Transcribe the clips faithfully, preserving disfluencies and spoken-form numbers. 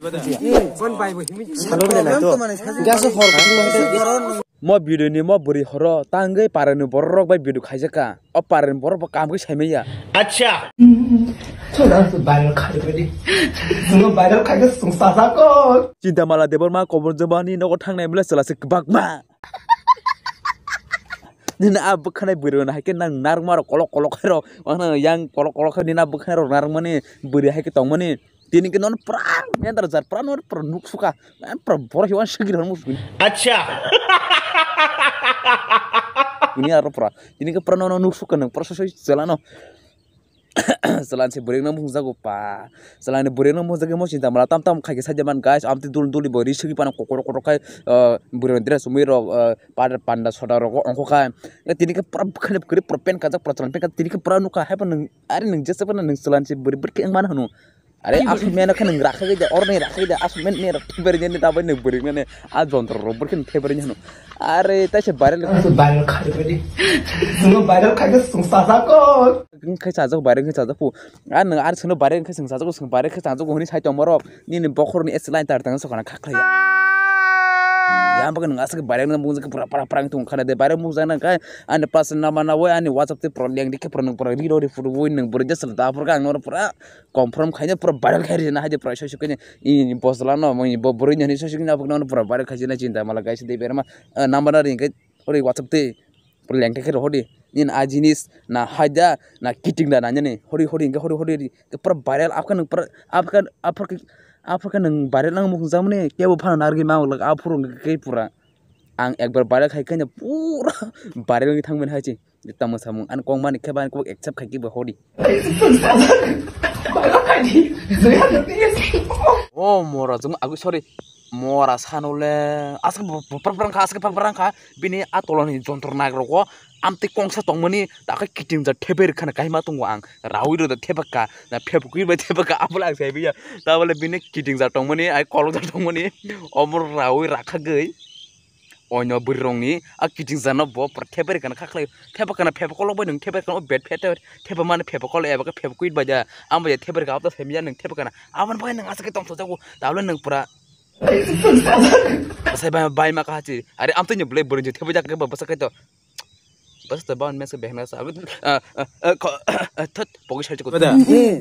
Salon de nai to. Gas hor kutung ma hai. Mo video ni mo bwrwi horo tangwi parani borok rok bai video khaijak ka. O parani borok bo kam khe saimaya. Acha. Chwla se viral khai bani. Chwla viral khai ke sung sa sa ko. Chinta mala Debbarma kobor jabani nogo thangnai bwle chwla se kwbakma. Nini a bwkhanai bwrwi no hai khe nang narwkma rok kolok kolok khai rok. Wngna yang kolok kolok khai nini a bwkhanai rok narwkmani bwrwi hai khe tongmani. Tini ke non pura mendar jar pura non pura nuk suka. Pura borok hiwan sigi ran musuk. Acha. Ini aro pura. Tini ke pura non nuk suka nang pura sosoi jalan no. Jalan se bwrwi no mung jago pa. Jalan ni bwrwi no mung jago mo chinta mala tam tam khai ke saja man guys. Amti dul dul bo ri sigi pana kokoro kokoro khai. Bwrwi dress mui rok pada panda soda rok ongko khai. Tini ke pura khane kri pura pen kajak pura jalan pen kajak tini ke pura nuk khai pa nang. Ari nang jesa pana nang jalan se bwrwi bwrwi ke ang mana hanu. Are asuk mena khe nang rakha gida orni rakha gida asuk men ne rak thibari ne dabai nang bwrwi ne a jontro rok bwrwi khe thibari ne hanu. Are taise viral viral khai bani. Sung viral khai ke sung sa sa ko. Khai sajak viral khai sajak pu. A nang ar sung viral khai sung sajak sung viral khai sajak huni sai tong borok nini bokhor ni S line tar tang sokana khakhlai. Yang bagwi nang asuk viral nang bung pura pura pura tung khana de viral bung jana kai ani pas nama na wai ani WhatsApp te pura leng dikhe pura nang pura riro ri photo wai nang bwrwi jasal da pura ang nor pura. Confirm khaina pura viral khai rina haide pura soi soi khaina ini bosla no mo bo bwrwi ni soi soi khaina pura viral khai jina chinta mala guys de berma number na ring khai ori WhatsApp te pura lengte khe rohodi in a jinis na haida na kiting da nanya ni hori hori inge hori hori ri pura viral apka nang pura apka apka apka nang viral nang mukung jamani kebo phano nargi ma ulak aphuru ke pura ang ekbar viral khai khaina pura viral ni thangmani hai chi. Tamo samung ani kok mani khe ba ani kok accept khai kiba hodi. O mora jung agui sorry. Mora sanole aske phaprang kha aske phaprang kha bini atoloni jontro nag rogo amtwi kongsa tongmani takai kiting ja theber khana kaima tongo ang rawi ro da thebak ka na phepkui bai thebak ka abole ang sai biya tabole bini kiting ja tongmani ai kolok ja tongmani omo rawi rakha gwi. Oino bwrwirokni a kiting jano bo pura thepai rwkha kha khlai thepa kana thepa kolok bai nwng thepai rwkha o bed phet thepa mani thepa kolok eba khe thepa kwit bai da ang bai thepai rwkha aboni bai nwng thepa kana aboni bai nwng aswk khe tong thokjago tabole nwng pura sai bai bai ma kaha chi are amtwi ni bwlai bwrwi je thepai jak khe bo bwsa khe to bwsa to bahan mesa behna sa thot. Pogwi salchi kutu.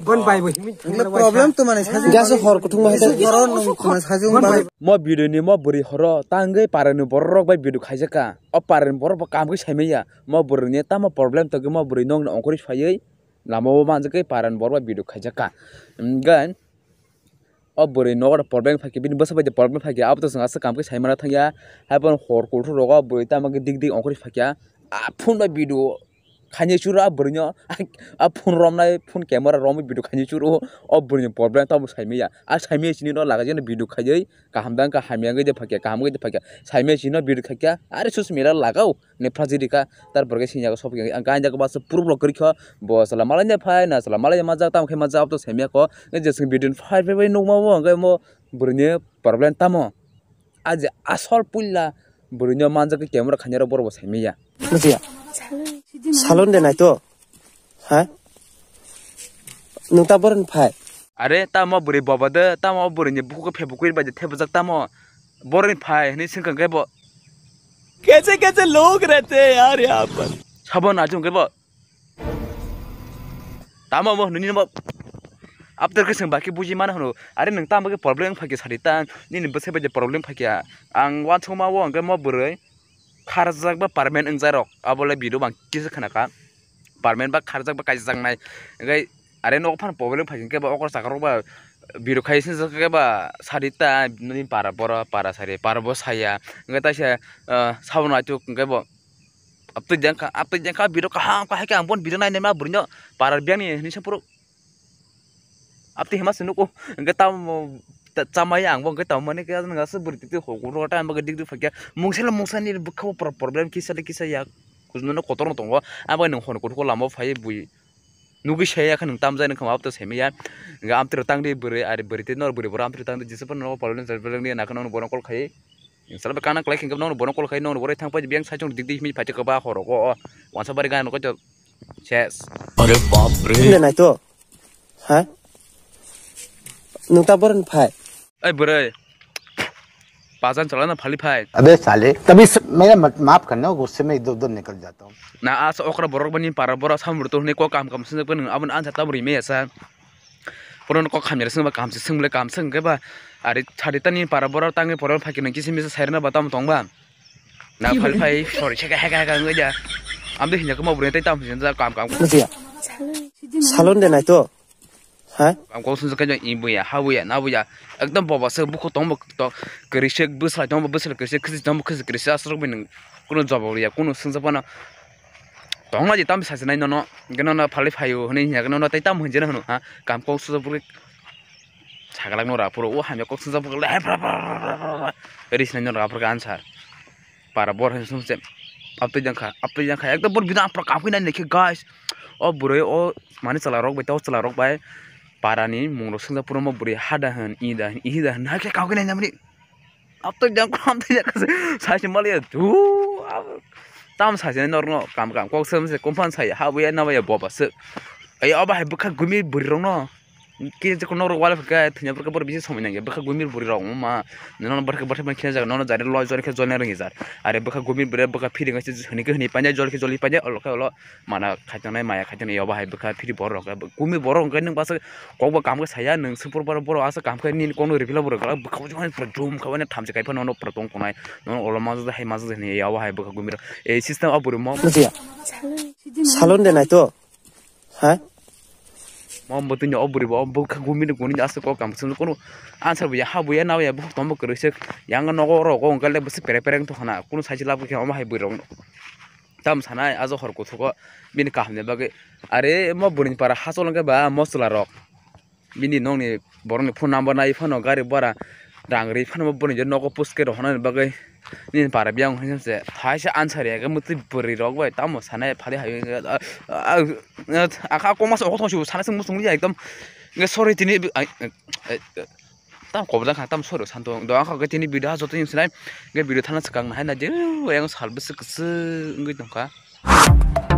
Bon bai bo himi. Problem to mane sajung. Gas hor kutung ma hita. Horo nung ma sajung ba. Mo video ni mo bwrwi horo tangwi parani borok rok bai video khaijak ka. O parani borok bo kam khe saimaya. Mo bwrwi ni tamo problem togwi mo bwrwi nokni ongkhorwi phaiwi lama o manjak khe parani borok bai video khaijak ka. Gan O bwrwi nogo da problem phaikhe bini bwsa bai da problem phaikhe abo to chwng aswk kam khe saimana thangya. Haiphano hor kulthuk rogo bwrwi tamo khe dik dik ongkhorwi phaikha. A phone bai video khainai churo a bwrwino a phone romnai phone camera romwi video khainai churo o bwrwini problem tamo saimaya. A saimaya chini no lagajani video khaiwi kaham da wngkha hamya wngwi de phaikha kaham wngwi de phaikha saimaya chini no video khaikha are social media lagao. Ni phrajirikha, tarpor khe singya khe sophi ang kainja khe basa proof rok kwrwikha, bo chwla malaina phai na chwla malaina majak tamo khe majak abto saimya kho, je chwng video ni phai phai bai nukma bo hwnkhe mo bwrwini problem tamo? A je asol puila bwrwino manjak khe camera khainai rok borok bo saimaya. Bujiya. Salon de nai to. Ha? Nwng ta boroni phai? Are tamo bwrwi bobo de, tamo bwrwini bukhuk khe phebukwi bai de thebajak tamo. Boroni phai hwnwi swngkha khe bo. कैसे कैसे लोग रहते हैं यार यहाँ पर। Sabo na chung khe bo. Tamo bo hwnwi bo. After khe swng baki buji mano hwno. Are nwng tamo khe problem phaikhe sadi ta. Nini bwsai bai de problem phaikhe. Ang wansukma o hwnkhe mo bwrwi. Kharjak ba permanent wngjak rok abo le video bang kisa khna kha permanent ba kharjak ba kaijak nai hwnkhe are nogo phano problem phai khe ba okra chakra rok ba video khai sinjak khe ba sadi ta nini para boro para sari para bo saya hwnkhe taisa sabo naituk hwnkhe bo abtwi jeng kha abtwi jeng kha video kaham kha hai khe ang bon video nai nai ma bwrwi no para biyang ni hinwi sa phuru. Abtwi hima se nuko hwnkhe tamo chamaya ang bo hwnkhe tamo mani khe aswk bwrwi twi twi hokoro ta ang bagwi dik dik phaikha mungsa le mungsa ni bwkha bo problem kisa le kisa ya kuchno no kotor no tongo ang bai nwng hor kuthuk lama o phai bui nugwi saya khe nwng tamjai nang khama abtwi saimaya hwnkhe amtwi rok tangdi bwrwi ari bwrwi twi nor bwrwi borok amtwi rok tangdi jesa phano nogo problem jai beleng di nang kheno bono call khai sal bai kana kwlai khe nono bono call khai nono borai thang pai biyang sai chwng dik dik himi phai khe ba horo go wansa bari gana no kaitor. Ses. Are bap re. Nai to. Ha? Nwng ta boroni phai? Ei bwrwi, pajan chalana phali phai. अबे साले, तभी स-, मेरा मत-, माफ करना, गुस्से में इधर उधर निकल जाता हूँ। Na asa okra borok bani para borok samrwng to hwnwi kok kam kam swngjak phano aboni ansa tabuk rimaya sa. Borokno kok hamya swngba kam se swng bwle kam se hwnkhe ba ari sadi tani para borok tangwi borok phai khe nang kisa misa sairwna ba tamo tong ba. Na phali phai sorry se ka heka heka wngwi ja. Amde hinya kuma bwrwi tei tam hinja kam kam. Salon de nai to. Ha? Kam kok swngjak khe i buya ha buya na buya. Ekdom boba se bukhu tong bo to kwrwi se bwsai tong bo bwsai kwrwi se khisi tong bo khisi kwrwi se aswk bai nwng kunu jawab ya kunu swngjak phano. Tongma je tam sasinai nono, hingke nono phali phaio hinui hingke nono tei tam hinjeno hino ha, kam kok sujak puri sagalak no raphuru, o hamya kok sujak puri le, he phra phra phra phra phra, ri sinai nono raphuru answer. Para bor hin sumse, aptui jangkha, aptui jangkha, ekdom bor bidang phra kam khe nai nai khe guys. O bwrwi o mani chwla rok bai, tei o chwla rok bai para ni mung rok swngjak puro mo bwrwi ha da hin, i da hin, i da hin, hai khe kam khe nai nai mani. Aptui jang, aptui jang, sai se mali ya, tu, tam sai se norno, kam kam, kok sem se, kumpan sai, ha buya, na buya, boba se. Ai, aba hai bwkha gumi bwrwi rok no. Kiri je kono rok wala phaka, thunya bwkha bor bisi somoi nangya, bwkha gumi bwrwi rok, ma, nono bwkha bwkha ma khina jaga, nono jari loi jori khe jolna ringi jar. Are bwkha gumi bwrwi bwkha phiri ngai se, hini khe hini panya, jol khe joli panya, olo khe olo, mana khaitongnai, maya khaitongnai, aba hai bwkha phiri bor rok, gumi bor rok, ngai nang basa, Kokbo kam khe saya, nwng sumphur borok, borok aswk kam khe nini kokno riphinla borok, bwkha bwskango pura jum kha, wane thamchi kai phano nono pura tong tongnai, nono ulo majak hai majak hai ya, o hai bwkha gumiro, ei system o bwrwi mo. Salon de nai to, ha? Mo bwtwini o bwrwi bo, o bwkha gumino guni aswk kok kam swng kono answer bo ya, ha bo ya, na bo ya, bukhuk tongbo kwrwi swk, yang nogo rogo wngkha le bwswk perek perek wngtong khana, kono sai se lab khe omo hai bwrwi rok. Tamo sanai, ajo hor kuthugo bini kaham ni bagwi. Are mo bwrwini para hachol wngkhe ba mo chwla rok. Bini nokni borokni phone number nai phano gari bora rang ri phano bo bwrwini je nogo puske rohornani bagwi nini para biyang hai se thaisa answer ya khe mwtwi bwrwi rok bai tamo sanai phali hai wngkhe, ah, ah, ah, akha koma se okhotong se sanai se muchungli ekdom hwnkhe sorry tini, ah, ah, ah, Tam kobjak kha, tam sori santo. Do ang kha tini video ha joto ni sinai. Ge video thana swkang nahai na je, yang sal bwswk kwswk wngwi tongkha.